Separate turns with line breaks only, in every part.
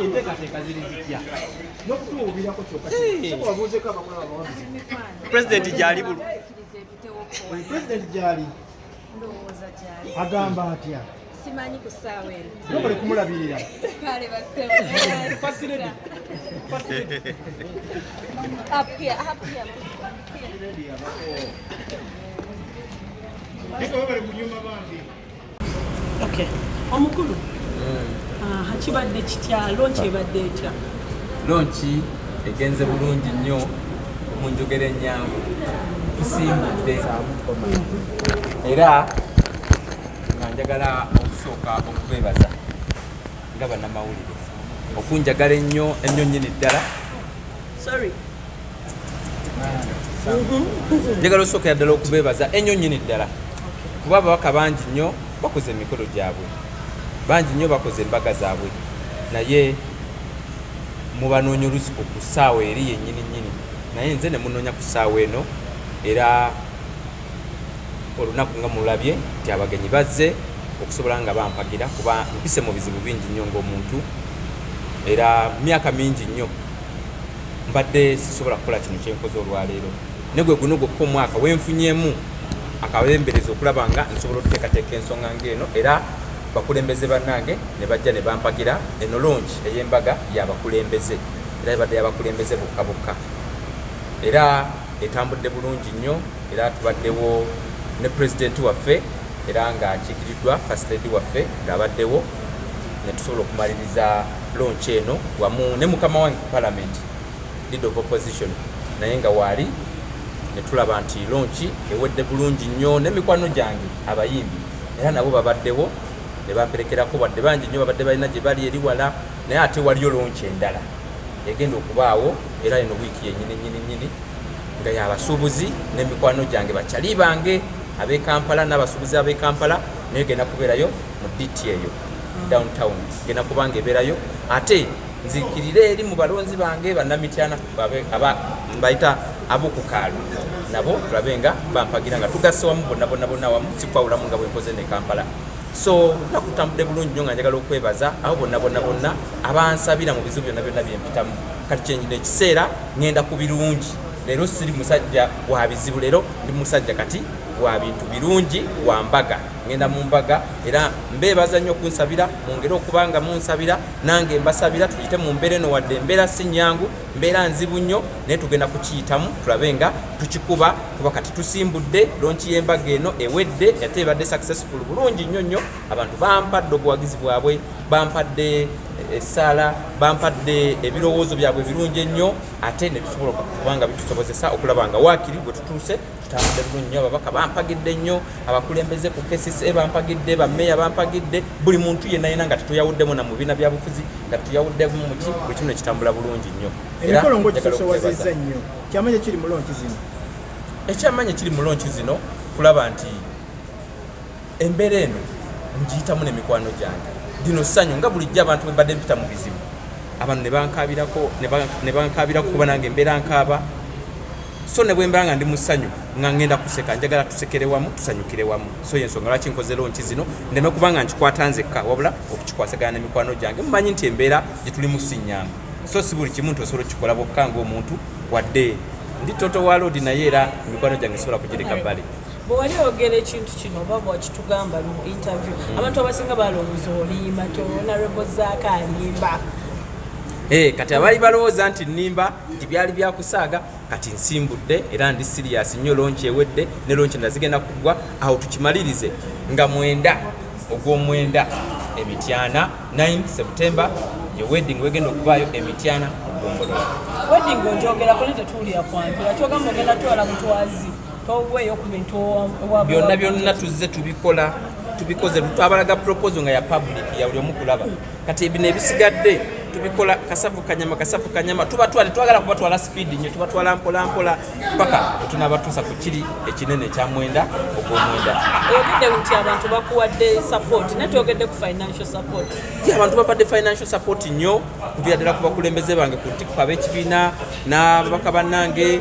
Enteekateeka ziri zitya?
N'okutuwubirako kyokka soka babuuzeeko abakulaba abawagizi.
Pulezidenti gyali bulu.
Pulezidenti gyali.
Ndowooza gyali.
Agamba atya?
Simanyi ku ssaawa eno.
Nobale kumulabirira.
Kale bassebo. Up here, up here.
Bale kunyuma bambi.
Okay. Omukulu. Aha, kibadde kitya? Launch ebadde etya?
Launch egenze bulungi nnyo. Mu njogera ennyangu, tusimbudde, era nga njagala okusooka okubeebaza nga bannamawulire okunjagala ennyo ennyo nnyini ddala.
Sorry.
Njagala osookera ddala okubeebaza ennyo nnyini ddala, kuba ababaka bangi nnyo bakoze emikolo gyabwe, bangi nnyo bakoze embaga zaabwe, naye mubanoonya olusiku ku ssaawa eri yennyini nnyini, naye nze ne munoonya ku ssaawa eno. Era olunaku nga mulabye nti abagenyi bazze okusobola nga bampagira, kuba mpise mu bizibu bingi nnyo ng'omuntu, era myaka mingi nnyo mbadde sisobola kukola kino kyenkoze olwaleero, ne gwe guno gwokka omwaka wenfunyemu akabembereza okulaba nga nsobola okuteekateeka ensonga ng'eno, era bakulembeze bannange ne bajja ne bampagira. Eno launch ey'embaga yabakulembeze, era ebadde yabakulembeze bokka bokka, era etambudde bulungi nnyo. Era tubaddewo ne pulezidenti waffe, era ng'akiikiriddwa First Lady waffe ng'abaddewo, ne tusobola okumaliriza launch eno wamu ne mukama wange ku parliament, Leader of Opposition, naye nga waali, ne tulaba nti launch ewedde bulungi nnyo. N'emikwano gyange abayimbi era nabo babaddewo ne bamperekerako, wadde bangi nnyo babadde balina gye bali eri wala, naye ate waliyo launch endala egenda okubaawo, era eno wiiki yennyini nnyini nnyini, nga yabasuubuzi n'emikwano gyange, bakyali bange ab'e Kampala n'abasuubuzi ab'e Kampala, naye genda kubeerayo mu DT eyo downtown, genda kubanga ebeerayo. Ate nzikirire eri mu balonzi bange bannamityana mbayita ab'okukaalo, nabo tulabe nga bampagira, nga tugasse wamu bonna bonna bonna wamu, sikwawulamu nga bwenkoze ne Kampala. So lunaku lutambudde bulungi nnyo, nga njagala okwebaza abo bonna bonna bonna abansabira mu bizibu byonna byonna byempitamu. Kati kyenyina ekiseera ŋŋenda ku birungi. Leero siri musajja wa bizibu, leero ndi musajja kati wa bintu birungi, wa mbaga, ŋŋenda mu mbaga. Era mbeebaza nnyo okunsabira, mwongere okuba nga munsabira, nange mbasabira tuyite mu mbeera eno. Wadde embeera si nnyangu, mbeera nzibu nnyo, naye tugenda kukiyitamu, tulabe nga tukikuba, kuba kati tusimbudde. Launch y'embaga eno ewedde, ate ebadde successful bulungi nnyo nnyo. Abantu bampadde obuwagizi bwabwe, bampadde essaala, bampadde ebirowoozo byabwe ebirungi ennyo, ate ne bisobola okuba nga bitusobozesa okulaba nga waakiri bwe tutuuse tutambudde bulungi nnyo. Ababaka bampagidde nnyo, abakulembeze ku KCCA bampagidde, bammeeya bampagidde, buli muntu yenna yenna, nga tetuyawuddemu na mu bibiina bya bufuzi, nga tetuyawuddemu muki, buli kimu ne kitambula bulungi nnyo. Era
Emikolo
njagala
ng'ogisosowazizza
okwebaza.
nnyo, kyamaanyi ekiri mu launch zino?
Ekyamaanyi ekiri mu launch zino kulaba nti embeera eno ngiyitamu n'emikwano gyange. Lino ssanyu nga bulijjo abantu bwe mbadde mpita mu bizibu, abantu ne bankabirako, ne bankabirako, kuba nange embeera nkaaba. So ne bwe mba nga ndi mu ssanyu, nga ngenda kuseka, njagala tusekere wamu, tusanyukire wamu. So yensonga lwaki nkoze launch zino, ndeme kuba nga nkikwata nzekka, wabula okukikwasagana n'emikwano gyange. Mumanyi nti embeera gye tulimu si nnyangu, so si buli kimu nti osobola okukikola bwokka ng'omuntu. Wadde ndi toto wa loodi, naye era emikwano gyange sobola kugireka bbali.
Bwe wali oyogera ekintu kino oba bwakitugamba mu interview, abantu abasinga balowooza olimba, ti Honorable Zaake alimba.
Kati abaali balowooza nti nnimba, nti byali byakusaaga, kati nsimbudde era ndi serious nnyo. Launch ewedde, ne launch endala zigenda kuggwa awo tukimalirize nga 9 ogw'omwenda Emityana, 9 September ye wedding wegenda okubaayo Emityana mu Gombolola.
Wedding ogyogerako ne tetuwulira kwanjula. Kyogamba ogenda twala butwazi, togweyo ku bintu
Byonna byonna tuzze tubikola, tubikoze, twabalaga proposal nga ya public, ya buli omu kulaba. Kati bino ebisigadde Tubikola kasavu kanyama, kasavu kanyama. Tubatwala, tetwagala kubatwala speed nnyo, tubatwala mpola mpola paka wetunaabatuusa ku kiri ekinene ekya 9 ogw'omwenda.
Oyogedde nti abantu bakuwadde support, naye twogedde ku financial support.
Yeah, abantu bapadde financial support nnyo, kuviira ddala ku bakulembeze bange ku ntikko ab'ekibiina n'ababaka bannange,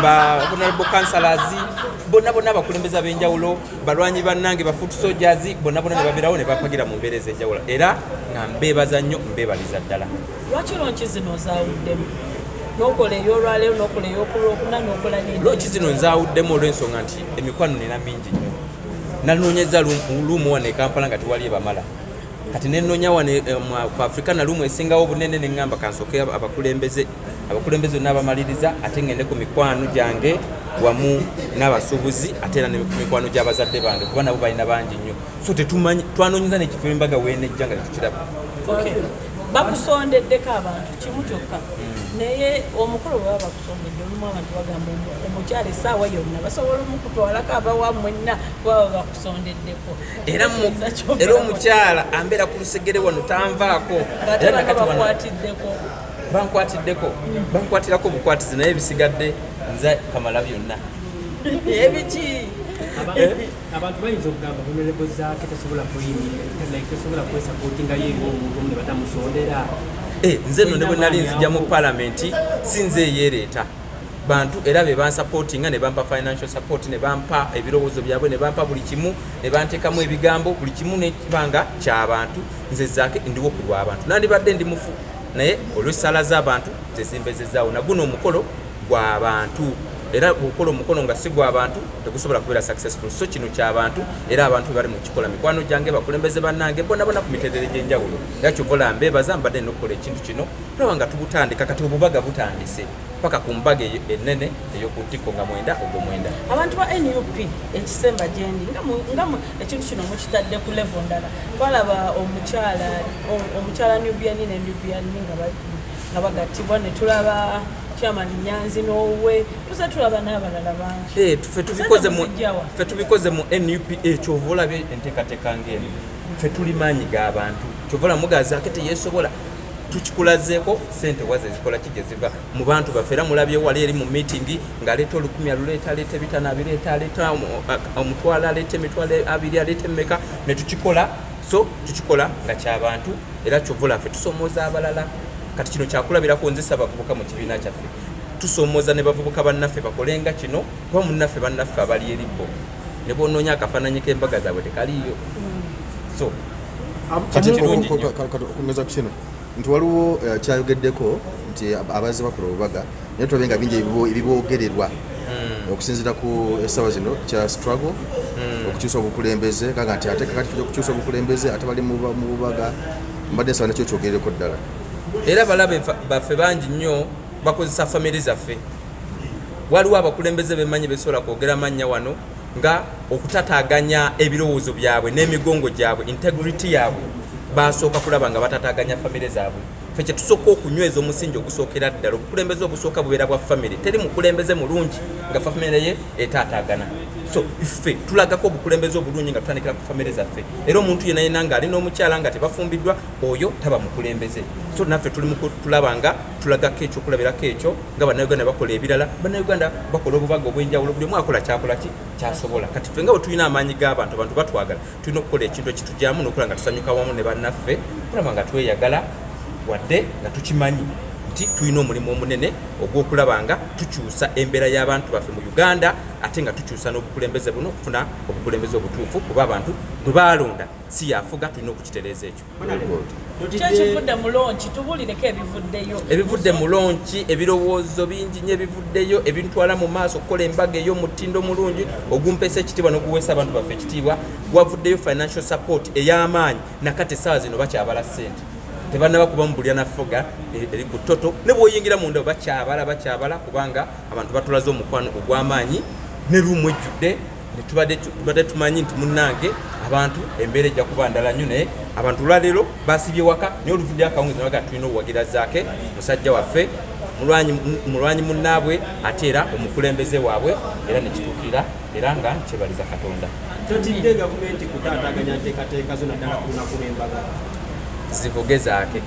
ba honorable councillors bonna bonna, abakulembeze ab'enjawulo, balwanyi bannange, ba foot soldiers bonna bonna, ne babeerawo ne bapagira mu mbeera ez'enjawulo, era nga mbeebaza nnyo, mbeebaliza ddala.
Lwaki launch zino ozaawuddemu, n'okola ey'olwaleero, n'okola ey'okulwokuna, n'okola n'endala?
Launch zino nzaawuddemu olw'ensonga nti emikwano nina mingi nnyo. Nanoonyeza room wano e Kampala nga tewali ebamala. Kati nenoonya wano ku Africana room esingawo obunene, neŋŋamba kansooke abakulembeze bonna abamaliriza, ate ngende ku mikwano gyange wamu n'abasuubuzi, ate era ne ku mikwano gy'abazadde bange, kuba nabo balina bangi nnyo. So tetumanyi, twanoonyeza n'ekifo embaga weenejja nga tetukiraba.
Okay. Bakusondeddeko abantu kimu kyokka, naye omukolo bwe baba bakusondedde, olumu abantu bagamba omukyala essaawa yonna basobola omukutwalako abawa mwenna kuba baba bakusondeddeko.
Era omukyala ambeera ku lusegere wano, tanvaako.
Ng'ate
Era
bano
nakati wano
bakwatiddeko.
Bankwatiddeko, bankwatirako obukwatizi, naye ebisigadde nze kamala byonna.
Ebiki?
Abantu bayinza okugamba Honorable Zaake tasobola kuyimirira, like tasobola kwesupportinga ye ng'omuntu omu ne batamusondera.
Eh, nze nno ne bwe nali nzija mu palamenti, si nze eyeereeta. Bantu era be bansupportinga ne bampa financial support, ne bampa ebirowoozo byabwe, ne bampa buli kimu, ne banteekamu ebigambo, buli kimu nekibanga kyabantu. Nze Zaake ndiwo ku lw'abantu. Nandibadde ndi mufu, naye olw'essaala z'abantu zezimbezezaawo. Naguno omukolo gw'abantu, era okukola omukolo nga si gw'abantu tegusobola kubeera successful. So kino ky'abantu, era abantu bali mu kikola, mikwano gyange, bakulembeze bannange bonna bonna ku mitendera egy'enjawulo. Era kyova olaba mbeebaza, mbadde nina okukola ekintu kino. Tulaba nga tubutandika kati, obubaga butandise paka ku mbaga eyo ennene ey'oku ntikko nga 9 ogw'omwenda.
Abantu ba NUP, ekisemba gyendi nga ekintu kino mukitadde ku level ndala. Twalaba omukyala Nubian ne Nubian nga bagattibwa, ne tulaba chairman Nyanzi n'owuwe, tuze tulaba n'abalala bangi.
Eh, ffe tubikoze mu
Muzijjawa?
Ffe tubikoze mu NUP. Kyova olabye enteekateeka ng'eno. Ffe tuli maanyi g'abantu. Kyova olaba mugazaake teyeesobola, tukikulazeeko sente waze zikola ki, gye ziva mu bantu baffe. Era mulabye wali eri mu meeting ng'aleeta 1000, aluleeta, aleeta 500, abireeta, aleeta 500, aleeta 20,000, aleeta emmeka, ne tukikola. So tukikola nga kyabantu, era kyova olaba ffe tusomooza abalala. Kati kino kyakulabirako. Nze ssabavubuka mu kibiina kyaffe, tusomooza ne bavubuka bannaffe bakolenga kino, kuba munnaffe, bannaffe abali eri bo ne bonoonya akafaananyi k'embaga zaabwe tekaliiyo. So
Kati
kirungi nnyo.
Kati okwongeza ku kino nti waliwo kyayogeddeko nti abazze bakola obubaga, naye tulabe nga bingi ebiboogererwa okusinziira ku essaawa zino kya struggle okukyusa obukulembeze, kaga nti ate kakati ffe okukyusa obukulembeze, ate bali mu bubaga. Mbadde nsaba nakyo kyogerereko ddala.
Era balabe baffe bangi nnyo bakozesa famire zaffe. Waliwo abakulembeze bemanyi besobola kwogera mannya wano nga okutataaganya ebirowoozo byabwe n'emigongo gyabwe, integrity yaabwe, basooka kulaba nga batataaganya famire zaabwe. Ffe kyetusooka okunyweza, omusingi ogusookera ddala, obukulembeze obusooka bubeera bwa famire. Teri mukulembeze mulungi nga famire ye etaataagana. So ffe tulagako obukulembeze obulungi nga tutandikira ku famire zaffe. Era omuntu yena yena ng'ali n'omukyala nga tebafumbiddwa, oyo taba mukulembeze. So naffe tuli mu tulaba nga tulagako ekyokulabirako ekyo, nga Bannayuganda bakola ebirala. Bannayuganda bakola obubaga obw'enjawulo, buli omu akola kyakola ki kyasobola. Kati ffe nga bwe tulina amaanyi g'abantu, abantu batwagala, tulina okukola ekintu ekitujyamu n'okulaba nga tusanyuka wamu ne bannaffe, kulaba nga tweyagala, wadde nga tukimanyi nti tulina omulimu omunene ogw'okulaba nga tukyusa embeera y'abantu baffe mu Uganda, ate nga tukyusa n'obukulembeze buno, okufuna obukulembeze obutuufu, kuba abantu bwe baalonda si yafuga. Tulina okukitereeza ekyo.
Kyekivudde mu launch, tubulireko ebivuddeyo.
Ebivudde mu launch, ebirowoozo bingi nnyo ebivuddeyo ebintwala mu maaso okukola embaga ey'omutindo omulungi ogumpeesa ekitiibwa n'oguweesa abantu baffe ekitiibwa. Wavuddeyo financial support ey'amaanyi. Nakati essaawa zino bakyabala ssente, tebannaba kuba mu bulya nafuga eri ku toto, ne bw'oyingira munda bakyabala, bakyabala, kubanga abantu batulaze omukwano ogw'amaanyi ne room ejjudde. Tubadde tumanyi nti munnange abantu embeera ejja kuba ndala nnyo, naye abantu olwaleero basibye waka, naye oluvudde akawungeezi nabaga tulina obuwagira Zaake, musajja waffe, mulwanyi munnaabwe, ate era omukulembeze waabwe, era nekituukirira, era nga nkyebaliza Katonda.
Totidde gavumenti kutaataaganya nteekateeka zo, naddala ku lunaku lw'embaga?
Zivuge zaake.